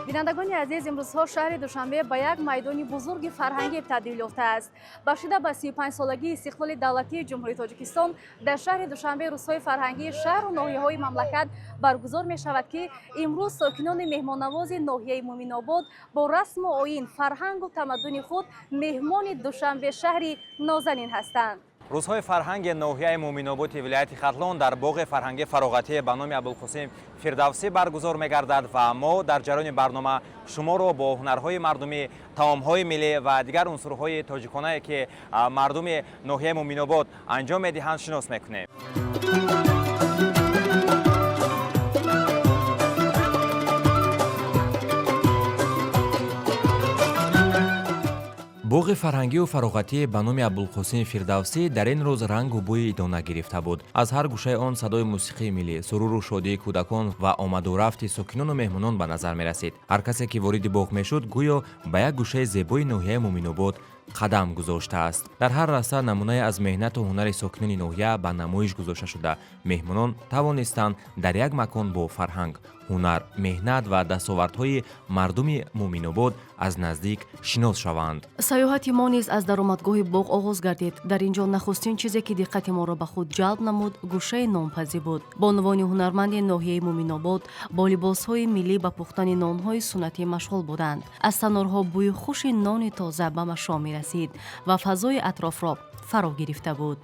Бинандагони азиз, имрӯзҳо шаҳри Душанбе ба як майдони бузурги фарҳангӣ табдил ёфтааст. Бахшида ба 35-солагии истиқлоли давлатии Ҷумҳурии Тоҷикистон дар шаҳри Душанбе рӯзҳои фарҳангии шаҳру ноҳияҳои мамлакат баргузор мешавад, ки имрӯз сокинони меҳмоннавози ноҳияи Муъминобод бо расму оин, фарҳангу тамаддуни худ меҳмони Душанбе, шаҳри нозанин ҳастанд. Рӯзҳои фарҳанги ноҳияи Муъминоботи вилояти Хатлон дар боғи фарҳангӣ фароғатӣ ба номи Абулқосим Фирдавсӣ баргузор мегардад ва мо дар ҷараёни барнома шуморо бо ҳунарҳои мардумӣ, таомҳои миллӣ ва дигар унсурҳои тоҷиконае, ки мардуми ноҳияи Муъминобод анҷом медиҳанд, шинос мекунем. Боғи фарҳангию фароғатӣ ба номи Абулқосими Фирдавсӣ дар ин рӯз рангу бӯи идона гирифта буд. Аз ҳар гӯшаи он садои мусиқии миллӣ, суруру шодии кӯдакон ва омаду рафти сокинону меҳмонон ба назар мерасид. Ҳар касе ки вориди боғ мешуд, гӯё ба як гӯшаи зебои ноҳияи Муъминобод қадам гузоштааст. Дар ҳар раса намунае аз меҳнату ҳунари сокинони ноҳия ба намоиш гузошта шуда, меҳмонон тавонистанд дар як макон бо фарҳанг, ҳунар, меҳнат ва дастовардҳои мардуми Муъминобод аз наздик шинос шаванд. Саёҳати мо низ аз даромадгоҳи боғ оғоз гардид. Дар ин ҷо нахустин чизе, ки диққати моро ба худ ҷалб намуд, гӯшаи нонпазӣ буд. Бонувони ҳунарманди ноҳияи Муъминобод бо либосҳои миллӣ ба пухтани нонҳои суннатӣ машғул буданд. Аз таннурҳо бӯи хуши нони тоза ба машом мерасид ва фазои атрофро фаро гирифта буд.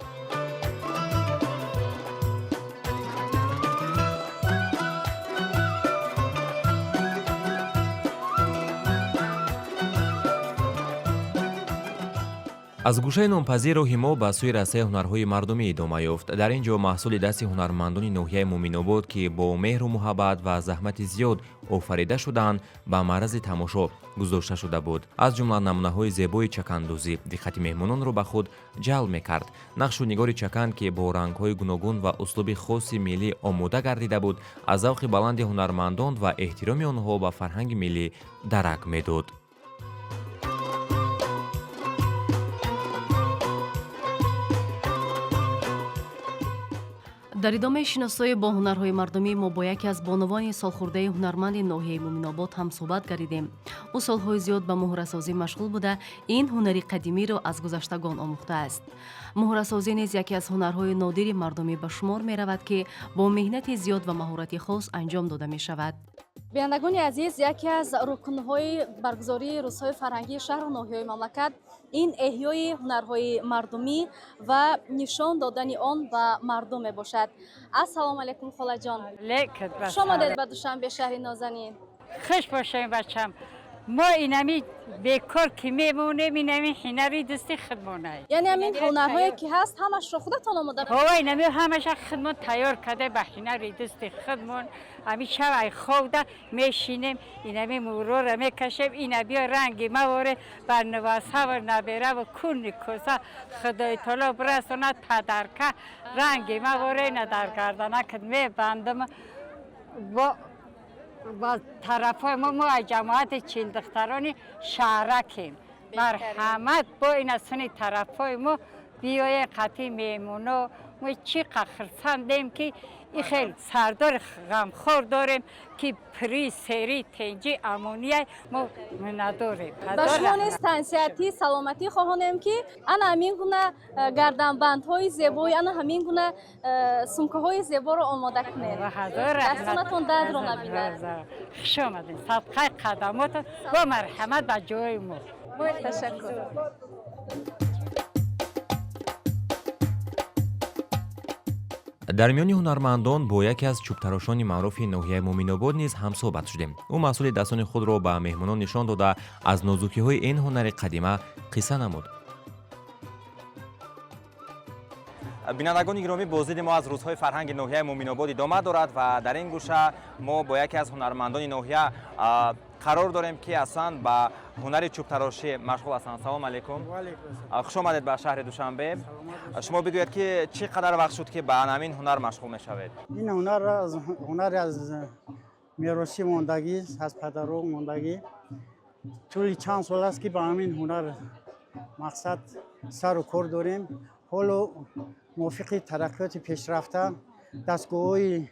Аз гӯшаи нонпазӣ роҳи мо ба сӯи расаи ҳунарҳои мардумӣ идома ёфт. Дар ин ҷо маҳсули дасти ҳунармандони ноҳияи Муъминобод, ки бо меҳру муҳаббат ва заҳмати зиёд офарида шудаанд, ба маърази тамошо гузошта шуда буд. Аз ҷумла намунаҳои зебои чакандӯзӣ диққати меҳмононро ба худ ҷалб мекард. Нақшу нигори чаканд, ки бо рангҳои гуногун ва услуби хоси миллӣ омода гардида буд, аз завқи баланди ҳунармандон ва эҳтироми онҳо ба фарҳанги миллӣ дарак медод. Дар идомаи шиносоӣ бо ҳунарҳои мардумӣ мо бо яке аз бонувони солхӯрдаи ҳунарманди ноҳияи Муъминобод ҳамсӯҳбат гардидем. Ӯ солҳои зиёд ба муҳрасозӣ машғул буда, ин ҳунари қадимиро аз гузаштагон омӯхтааст. Муҳрасозӣ низ яке аз ҳунарҳои нодири мардумӣ ба шумор меравад, ки бо меҳнати зиёд ва маҳорати хос анҷом дода мешавад. Бинандагони азиз, яке аз рукнҳои баргузории рӯзҳои фарҳангии шаҳру ноҳияҳои мамлакат ин эҳёи ҳунарҳои мардумӣ ва нишон додани он ба мардум мебошад. Ассалому алайкум, холаҷон, хуш омадед ба Душанбе, шаҳри нозанин. Хуш бошем, бачам. Мо инами бекор ки мемонем, инами ҳунари дасти худмонай. Яъне ҳамин ҳунарҳое ки ҳаст, ҳамашро худатон омода? Ҳова, инами ҳамаша худмон тайёр карда ба ҳунари дасти худмон. Ами шав ай ховда мешинем, инами мӯрора мекашем, ина биё ранги маворе бар нувасаву набераву куни коса, Худои таоло бирасонад падарка, ранги маворе ина дар гарданакат мебандам. Бо ба тарафҳои мо аз ҷамоати Чилдухтарони шаҳракем. Марҳамат, бо ина суни тарафҳои мо биёе қатъи меҳмоно. Мо чӣ қа хурсандем, ки и хел сардори ғамхор дорем, ки пири сери тенҷи амонияй мо надорем. Ба шумо низ тансиҳатӣ, саломатӣ хоҳонем, ки ана ҳамин гуна гарданбандҳои зебои, ана ҳамин гуна сумкаҳои зеборо омода кунед, дастонатон дардро набинад. Хуш омадем, садқаи қадамотон, бо марҳамат ба ҷои мо. Ташаккур. Дар миёни ҳунармандон бо яке аз чӯбтарошони маъруфи ноҳияи Муъминобод низ ҳамсӯҳбат шудем. Ӯ маҳсули дастони худро ба меҳмонон нишон дода, аз нозукиҳои ин ҳунари қадима қисса намуд. Бинандагони гиромӣ, боздиди мо аз рӯзҳои фарҳанги ноҳияи Муъминобод идома дорад ва дар ин гӯша мо бо яке аз ҳунармандони ноҳия Қарор дорем, ки аслан ба ҳунари чӯбтарошӣ машғул ҳастанд. Салом алейкум, хуш омадед ба шаҳри Душанбе. Шумо бигӯед, ки чӣ қадар вақт шуд, ки ба ҳамин ҳунар машғул мешавед? Ин ҳунар аз ҳунари аз меросӣ мондагӣ, аз падаро мондагӣ. Тӯли чанд сол аст, ки ба ҳамин ҳунар мақсад сару кор дорем. Ҳоло мувофиқи тараққиёти пешрафта дастгоҳҳои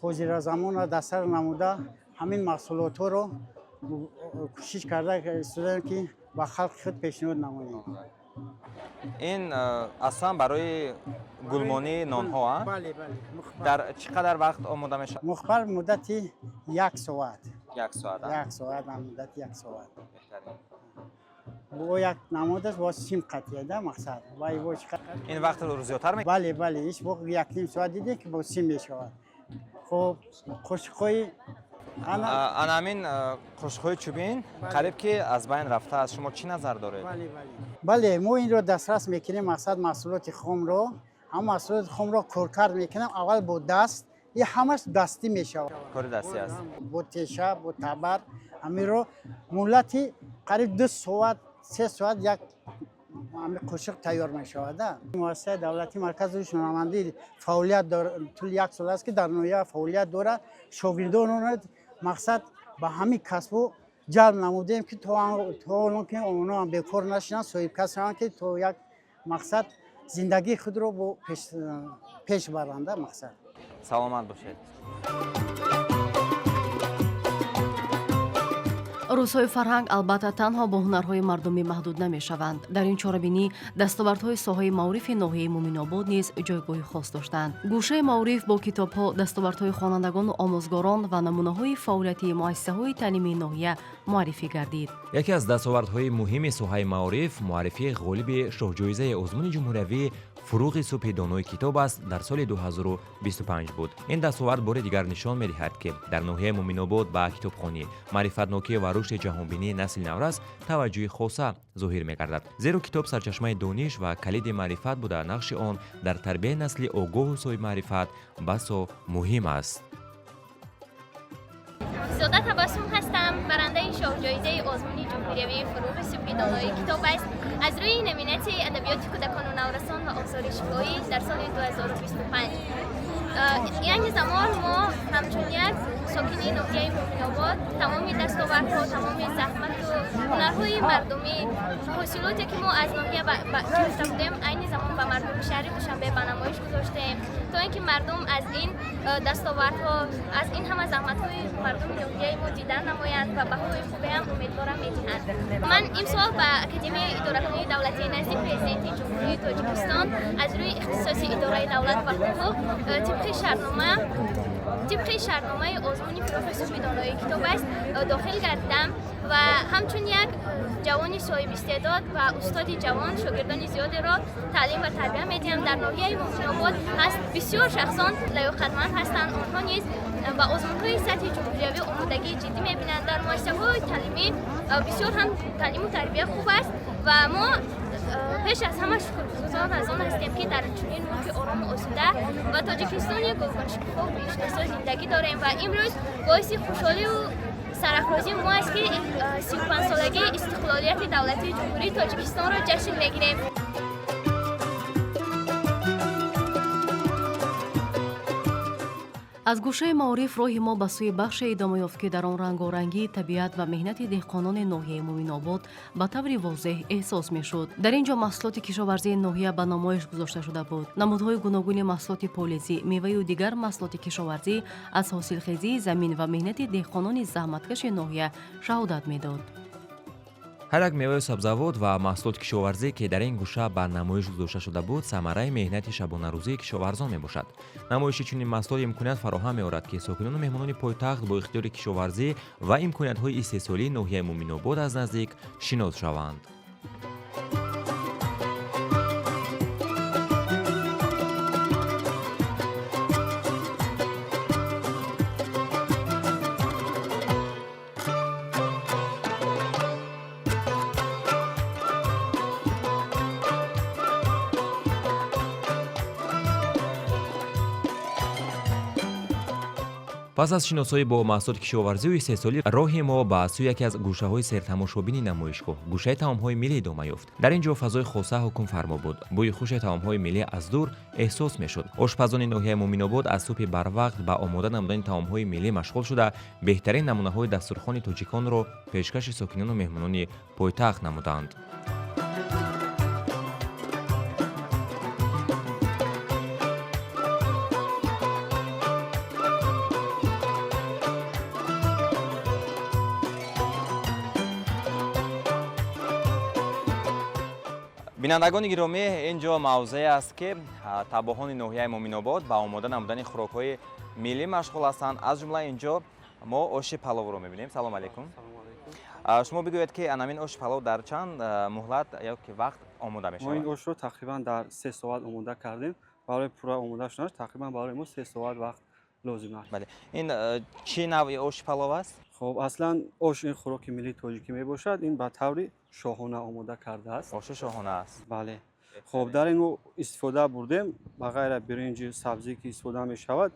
ҳозиразамонро дастсар намуда, ҳамин маҳсулотҳоро кӯшиш карда истодаем, ки ба халқи худ пешниҳод намоем. Ин аслан барои гулмонии нонҳо, а? Бале, бале. Дар чӣ қадар вақт омода мешавад? Мухбар муддати як соат. Як соат, а? Як соат, муддати як соат. Беҳтарин. Бо як намудаш бо сим қатъияда мақсад вай бо чӣ Ин вақтро зиёдтар Бале, бале, иш бо 1,5 соат дидем, ки бо сим мешавад. Хоб, қошиқҳои ана. Ана ҳамин қошиқҳои чӯбин қариб ки аз байн рафтааст. Шумо чӣ назар доред? Бале, бале, бале, мо инро дастрас мекунем. Мақсад маҳсулоти хомро, ҳам маҳсулоти хомро коркард мекунем аввал бо даст, и ҳамаш дастӣ мешавад. Кори дастӣ аст. Бо теша, бо табар ҳаминро муҳлати қариб 2 соат, 3 соат як ҳамин қошиқ тайёр мешавад. Муассисаи давлатии маркази рушди ҳунармандӣ фаъолият тӯли як сол аст, ки дар ноҳия фаъолият дорад. Шогирдонро мақсад ба ҳамин касбу ҷалб намудем, ки то он ки онҳо ҳам бекор нашинанд, соҳибкасб шаванд, ки то як мақсад зиндагии худро бо пеш баранда мақсад. Саломат бошед. Рӯзҳои фарҳанг албатта танҳо бо ҳунарҳои мардумӣ маҳдуд намешаванд. Дар ин чорабинӣ дастовардҳои соҳаи маорифи ноҳияи Муминобод низ ҷойгоҳи хос доштанд. Гӯшаи маориф бо китобҳо, дастовардҳои хонандагону омӯзгорон ва намунаҳои фаъолияти муассисаҳои таълимии ноҳия муаррифӣ гардид. Яке аз дастовардҳои муҳими соҳаи маориф муаррифии ғолиби шоҳҷоизаи озмуни ҷумҳуриявии «Фурӯғи субҳи донои китоб аст» дар соли 2025 буд. Ин дастовард бори дигар нишон медиҳад, ки дар ноҳияи Муминобод ба китобхонӣ, маърифатнокӣ ва рушди ҷаҳонбинии насли наврас таваҷҷӯҳи хоса зоҳир мегардад, зеро китоб сарчашмаи дониш ва калиди маърифат буда, нақши он дар тарбияи насли огоҳу соҳибмаърифат басо муҳим аст. Зода Табассум ҳастам, барандаи шоҳҷоизаи озмуни ҷумҳуриявии «Фурӯғи субҳи донои китоб аст» аз рӯи номинатсияи адабиёти кӯдакону наврасон ва осори шифоӣ дар соли 2025. Яъне замон мо ҳамчун як сокини ноҳияи Муминобод тамоми дастовардҳо, тамоми заҳмату ҳунарҳои мардумӣ, ҳосилоте, ки мо аз ноҳия гирифта будем, айни замон ба мардуми шаҳри Душанбе ба намоиш гузоштем, то ин ки мардум аз ин дастовардҳо, аз ин ҳама заҳматҳои мардуми ноҳияи мо дидан намоянд ва баҳои хубеам умедворам медиҳанд. Ман имсол ба Академияи идоракунии давлатии назди Президенти Ҷумҳурии Тоҷикистон аз рӯи ихтисоси идораи давлат ва ҳуқуқ тибқи шартномаи озмуни «Фурӯғи субҳи донои китоб аст» дохил гардидам ва ҳамчун як ҷавони соҳибистеъдод ва устоди ҷавон шогирдони зиёдеро таълим ва тарбия медиҳам. Дар ноҳияи Муминобод ҳаст бисёр шахсон лаёқатманд ҳастанд. Онҳо низ ба озмунҳои сатҳи ҷумҳуриявӣ омодагии ҷиддӣ мебинанд. Дар муассисаҳои таълимӣ бисёр ҳам таълиму тарбия хуб аст ва мо пеш аз ҳама шукргузор аз он ҳастем, ки дар чунин мулки орому осуда ва Тоҷикистони гулгуншукуфо биҳиштосо зиндагӣ дорем ва имрӯз боиси хушҳолию сарафрозии мо аст, ки 35-солагии истиқлолияти давлатии Ҷумҳурии Тоҷикистонро ҷашн мегирем. Аз гӯшаи маориф роҳи мо ба сӯи бахше идома ёфт, ки дар он рангорангии табиат ва меҳнати деҳқонони ноҳияи Муминобод ба таври возеҳ эҳсос мешуд. Дар ин ҷо маҳсулоти кишоварзии ноҳия ба намоиш гузошта шуда буд. Намудҳои гуногуни маҳсулоти полизӣ, меваю дигар маҳсулоти кишоварзӣ аз ҳосилхезии замин ва меҳнати деҳқонони заҳматкаши ноҳия шаҳодат медод. Ҳар як меваю сабзавот ва маҳсулоти кишоварзӣ, ки дар ин гӯша ба намоиш гузошта шуда буд, самараи меҳнати шабонарӯзии кишоварзон мебошад. Намоиши чунин маҳсулот имконият фароҳам меорад, ки сокинону меҳмонони пойтахт бо ихтиёри кишоварзӣ ва имкониятҳои истеҳсолии ноҳияи Муминобод аз наздик шинос шаванд. Пас аз шиносоӣ бо маҳсулоти кишоварзию истеҳсолӣ, роҳи мо ба сӯи яке аз гӯшаҳои сертамошобини намоишгоҳ, гӯшаи таомҳои миллӣ, идома ёфт. Дар ин ҷо фазои хоса ҳукмфармо буд. Бӯи хуши таомҳои миллӣ аз дур эҳсос мешуд. Ошпазони ноҳияи Муъминобод аз субҳи барвақт ба омода намудани таомҳои миллӣ машғул шуда, беҳтарин намунаҳои дастурхони тоҷиконро пешкаши сокинону меҳмонони пойтахт намуданд. Бинандагони гиромӣ, ин ҷо мавзее аст, ки табоҳони ноҳияи Муъминобод ба омода намудани хӯрокҳои миллӣ машғул ҳастанд. Аз ҷумла ин ҷо мо оши паловро мебинем. Салом алейкум! Шумо бигӯед, ки анамин оши палов дар чанд муҳлат ё ки вақт омода Мо ин мешавад? Ошро тақрибан дар 3 соат омода кардем. Барои пурра омода шуданаш тақрибан барои мо 3 соат вақт лозим аст. Бале, ин чӣ навъи оши палов аст? Хоб, аслан ош ин хӯроки миллии тоҷикӣ мебошад. Ин ба таври шоҳона омода кардааст. Оши шоҳона аст. Бале. Хоб, дар ин мо истифода бурдем, ба ғайр аз биринҷи сабзӣ, ки истифода мешавад,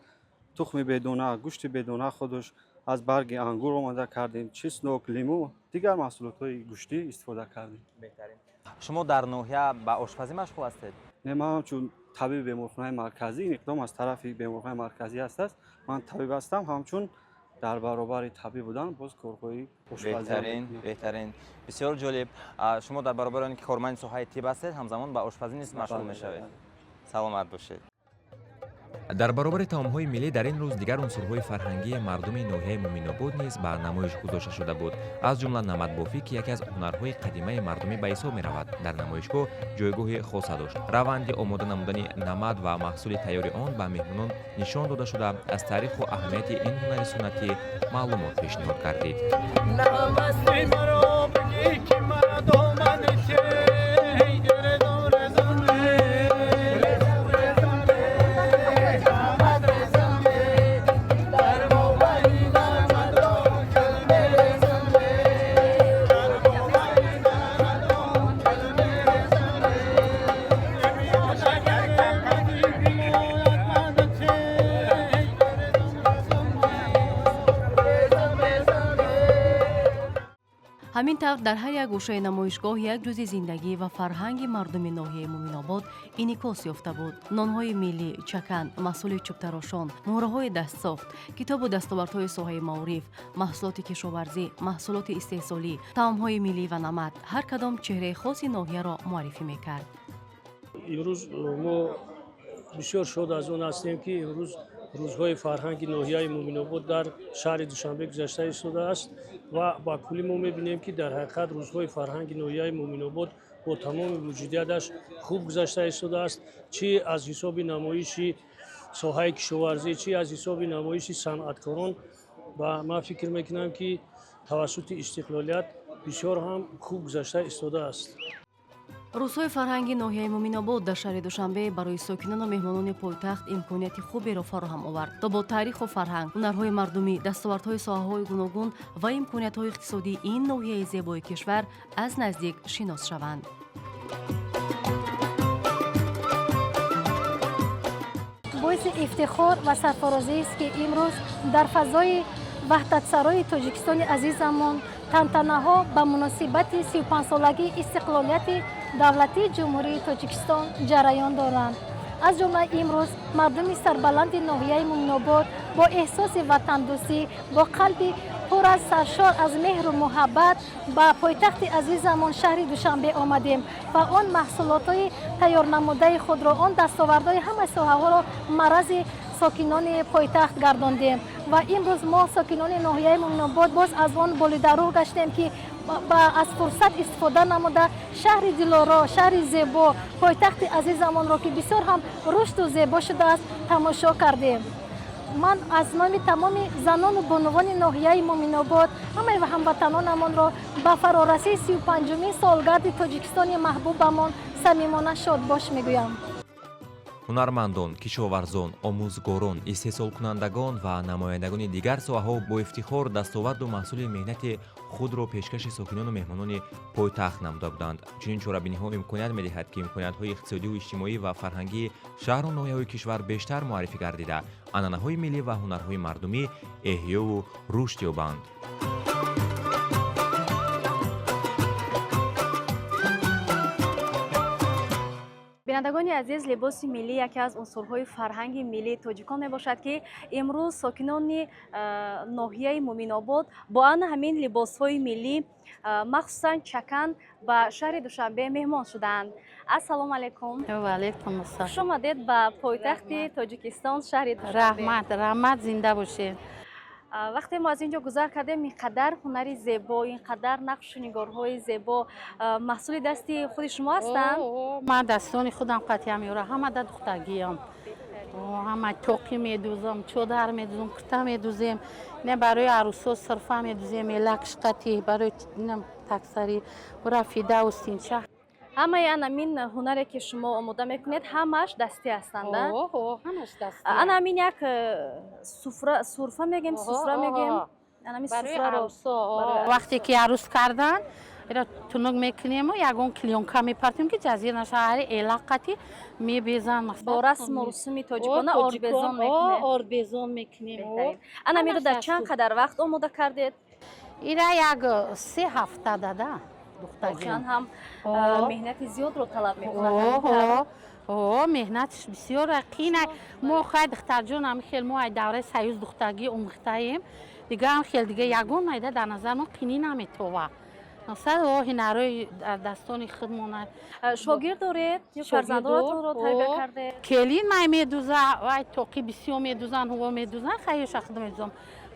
тухми бедона, гӯшти бедона, худаш аз барги ангур омода кардем, чеснок, лимӯ, дигар маҳсулотҳои гӯштӣ истифода кардем. Беҳтарин. Шумо дар ноҳия ба ошпазӣ машғул ҳастед? Не, ман ҳамчун табиби беморхонаи марказӣ, ин иқдом аз тарафи беморхонаи марказӣ ҳастааст. Ман табиб ҳастам, ҳамчун дар баробари табиб будан боз корҳои ошпазӣ. Беҳтарин, беҳтарин, бисёр ҷолиб. Шумо дар баробари он ки корманди соҳаи тиб ҳастед, ҳамзамон ба ошпазӣ низ машғул мешавед. Саломат бошед. Дар баробари таомҳои миллӣ дар ин рӯз дигар унсурҳои фарҳангии мардуми ноҳияи Муъминобод низ ба намоиш гузошта шуда буд. Аз ҷумла намадбофӣ, ки яке аз ҳунарҳои қадимаи мардумӣ ба ҳисоб меравад, дар намоишгоҳ ҷойгоҳи хоса дошт. Раванди омода намудани намад ва маҳсули тайёри он ба меҳмонон нишон дода шуда, аз таъриху аҳамияти ин ҳунари суннатӣ маълумот пешниҳод гардид. Намасти маро бигӣ, ки ман омадӣ. Ҳамин тавр, дар ҳар як гӯшаи намоишгоҳ як ҷузъи зиндагӣ ва фарҳанги мардуми ноҳияи Муъминобод инъикос ёфта буд. Нонҳои миллӣ, чакан, маҳсули чӯбтарошон, муҳраҳои дастсохт, китобу дастовардҳои соҳаи маориф, маҳсулоти кишоварзӣ, маҳсулоти истеҳсолӣ, таомҳои миллӣ ва намад ҳар кадом чеҳраи хоси ноҳияро муаррифӣ мекард. Имрӯз мо бисёр шод аз он ҳастем, ки имрӯз Рӯзҳои фарҳанги ноҳияи Муъминобод дар шаҳри Душанбе гузашта истодааст ва ба куллӣ мо мебинем, ки дар ҳақиқат Рӯзҳои фарҳанги ноҳияи Муъминобод бо тамоми вуҷудияташ хуб гузашта истодааст, чӣ аз ҳисоби намоиши соҳаи кишоварзӣ, чӣ аз ҳисоби намоиши санъаткорон. Ва ман фикр мекунам, ки тавассути истиқлолият бисёр ҳам хуб гузашта истодааст. Рӯзҳои фарҳанги ноҳияи Муъминобод дар шаҳри Душанбе барои сокинону меҳмонони пойтахт имконияти хуберо фароҳам овард, то бо таъриху фарҳанг, ҳунарҳои мардумӣ, дастовардҳои соҳаҳои гуногун ва имкониятҳои иқтисодии ин ноҳияи зебои кишвар аз наздик шинос шаванд. Боиси ифтихор ва сарфарозист, ки имрӯз дар фазои ваҳдатсарои Тоҷикистони азизамон тантанаҳо ба муносибати 35-солагии истиқлолияти давлатии Ҷумҳурии Тоҷикистон ҷараён доранд. Аз ҷумла имрӯз мардуми сарбаланди ноҳияи Муъминобод бо эҳсоси ватандӯстӣ, бо қалби пур аз саршор аз меҳру муҳаббат ба пойтахти азизамон, шаҳри Душанбе, омадем ва он маҳсулотҳои тайёрнамудаи худро, он дастовардҳои ҳамаи соҳаҳоро маърази сокинони пойтахт гардондем. Ва имрӯз мо, сокинони ноҳияи Муъминобод, боз аз он болидарӯҳ гаштем, ки аз фурсат истифода намуда, шаҳри дилоро, шаҳри зебо, пойтахти азизамонро, ки бисёр ҳам рушду зебо шудааст, тамошо кардем. Ман аз номи тамоми занону бонувони ноҳияи Муъминобод ҳамаи ҳамватанонамонро ба фарорасии 35-умин солгарди Тоҷикистони маҳбубамон самимона шодбош мегӯям. Ҳунармандон, кишоварзон, омӯзгорон, истеҳсолкунандагон ва намояндагони дигар соҳаҳо бо ифтихор дастоварду маҳсули меҳнати худро пешкаши сокинону меҳмонони пойтахт намуда буданд. Чунин чорабиниҳо имконият медиҳад, ки имкониятҳои иқтисодиву иҷтимоӣ ва фарҳангии шаҳру ноҳияҳои кишвар бештар муаррифӣ гардида, анъанаҳои миллӣ ва ҳунарҳои мардумӣ эҳёву рушд ёбанд. Бинандагони азиз, либоси миллӣ яке аз унсурҳои фарҳанги миллии тоҷикон мебошад, ки имрӯз сокинони ноҳияи Муъминобод бо ана ҳамин либосҳои миллӣ, махсусан чакан, ба шаҳри Душанбе меҳмон шудаанд. Ассалому алайкум. Ваалайкум ассалом. Хуш омадед ба пойтахти Тоҷикистон, шаҳри Душанбе. Раҳмат, раҳмат, зинда бошед. Вақте мо аз ин ҷо гузар кардем, ин қадар ҳунари зебо, ин қадар нақшу нигорҳои зебо маҳсули дасти худи шумо ҳастанд? Ман дастони худам қатъиам ёра, ҳама да духтагиям, ҳама тоқӣ медузам, чодар медузам, курта медузем, не барои арӯсо сирфа медузем, элакшқати барои таксари ура фида устинча. Ҳамаи анамин ҳунаре, ки шумо омода мекунед, ҳамааш дастӣ ҳастанд? Ҳамаш дастӣ. Ана ҳамин як сурфа мегем, суфра мегем, анамин суфраро вақте ки арӯс кардан, ира тунук мекунему, ягон клеёнка мепартем, ки ҷазир наша, ҳари элаққати мебезан. Бо расму русуми тоҷикона орбезон мекунем. Орбезон мекунем. Ана ҳаминро дар чанд қадар вақт омода кардед? Ира як 3 ҳафта дада. Воқеан ҳам меҳнати зиёдро талаб мекунад. Меҳнатиш бисёр қина. Мо хай, духтарҷон, ҳами хел мо ай давраи союз духтагӣ омӯхтаем, дига ҳам хел дига ягон майда дар назар мо қинӣ наметова. Масалан, ҳунарои дастони худмона. Шогирд доред ё фарзандонатонро тарбия кардед? Келин май медуза, вай тоқӣ бисёр медузан, ҳуво медузан, хаёша худ медузам.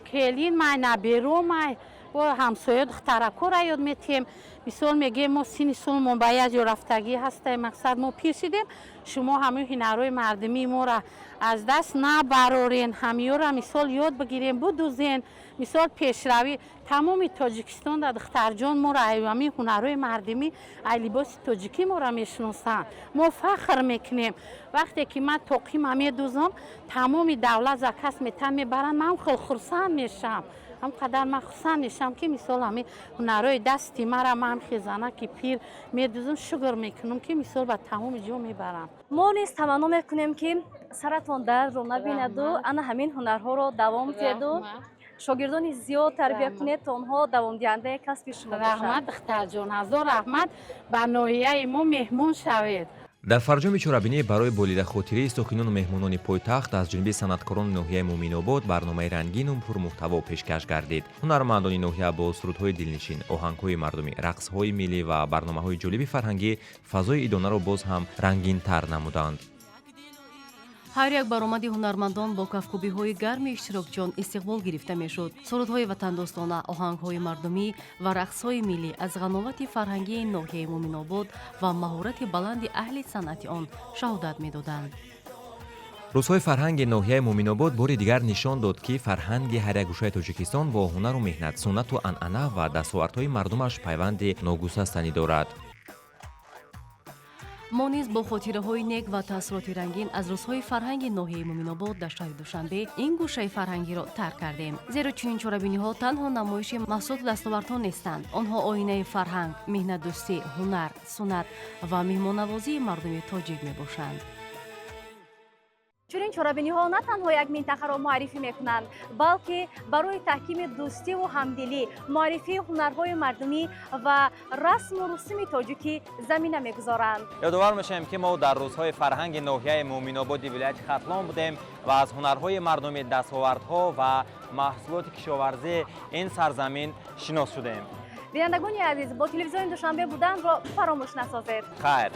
Келин май, наберо май, бо ҳамсоя духтаракора ёд метиҳем. Мисол мегӯем, мо синни солмон ба як ҷо рафтагӣ ҳастаем, мақсад мо пир шидем, шумо ҳамин ҳунарҳои мардумии моро аз даст набарорен, ҳамиёра мисол ёд бигирем, будузен. Мисол пешравӣ тамоми Тоҷикистон да духтарҷон моро ҳамин ҳунарҳои мардумӣ, ай либоси тоҷикӣ моро мешиносанд. Мо фахр мекунем. Вақте ки ман тоқима медузам, тамоми давлат заказ метан, мебаранд, ман хел хурсанд мешавам. Ҳам қадар ман хурсанд мешавам, ки мисол ҳамин ҳунарҳои дасти мара ман хезана ки пир медузам, шукр мекунам, ки мисол ба тамоми ҷо мебарам. Мо низ таманно мекунем, ки саратон дардро набинаду ана ҳамин ҳунарҳоро давом диҳеду шогирдони зиёд тарбия кунед, то онҳо давомдиҳандаи касби шумо бошанд. Раҳмат, духтарҷон, ҳазор раҳмат, ба ноҳияи мо меҳмон шавед. Дар фарҷоми чорабинӣ барои болидахотирии сокинону меҳмонони пойтахт аз ҷониби санъаткорони ноҳияи Муъминобод барномаи рангину пурмуҳтаво пешкаш гардид. Ҳунармандони ноҳия бо сурудҳои дилнишин, оҳангҳои мардумӣ, рақсҳои миллӣ ва барномаҳои ҷолиби фарҳангӣ фазои идонаро боз ҳам рангинтар намуданд. Ҳар як баромади ҳунармандон бо кафкӯбиҳои гарми иштирокчиён истиқбол гирифта мешуд. Сурудҳои ватандӯстона, оҳангҳои мардумӣ ва рақсҳои миллӣ аз ғановати фарҳангии ноҳияи Муъминобод ва маҳорати баланди аҳли санъати он шаҳодат медоданд. Рӯзҳои фарҳанги ноҳияи Муъминобод бори дигар нишон дод, ки фарҳанги ҳар як гӯшаи Тоҷикистон бо ҳунару меҳнат, суннату анъана ва дастовардҳои мардумаш пайванди ногусастанӣ дорад. Мо низ бо хотираҳои нек ва таассуроти рангин аз рӯзҳои фарҳанги ноҳияи Муъминобод дар шаҳри Душанбе ин гӯшаи фарҳангиро тарк кардем. Зеро чунин чорабиниҳо танҳо намоиши маҳсулоту дастовардҳо нестанд. Онҳо оинаи фарҳанг, меҳнатдӯстӣ, ҳунар, суннат ва меҳмоннавозии мардуми тоҷик мебошанд. Чунин чорабиниҳо на танҳо як минтақаро муаррифӣ мекунанд, балки барои таҳкими дӯстиву ҳамдилӣ, муаррифии ҳунарҳои мардумӣ ва расму русуми тоҷикӣ замина мегузоранд. Ёдовар мешавем, ки мо дар рӯзҳои фарҳанги ноҳияи Муъминободи вилояти Хатлон будем ва аз ҳунарҳои мардумӣ, дастовардҳо ва маҳсулоти кишоварзии ин сарзамин шинос шудем. Бинандагони азиз, бо телевизиони Душанбе буданро фаромӯш насозед. Хайр.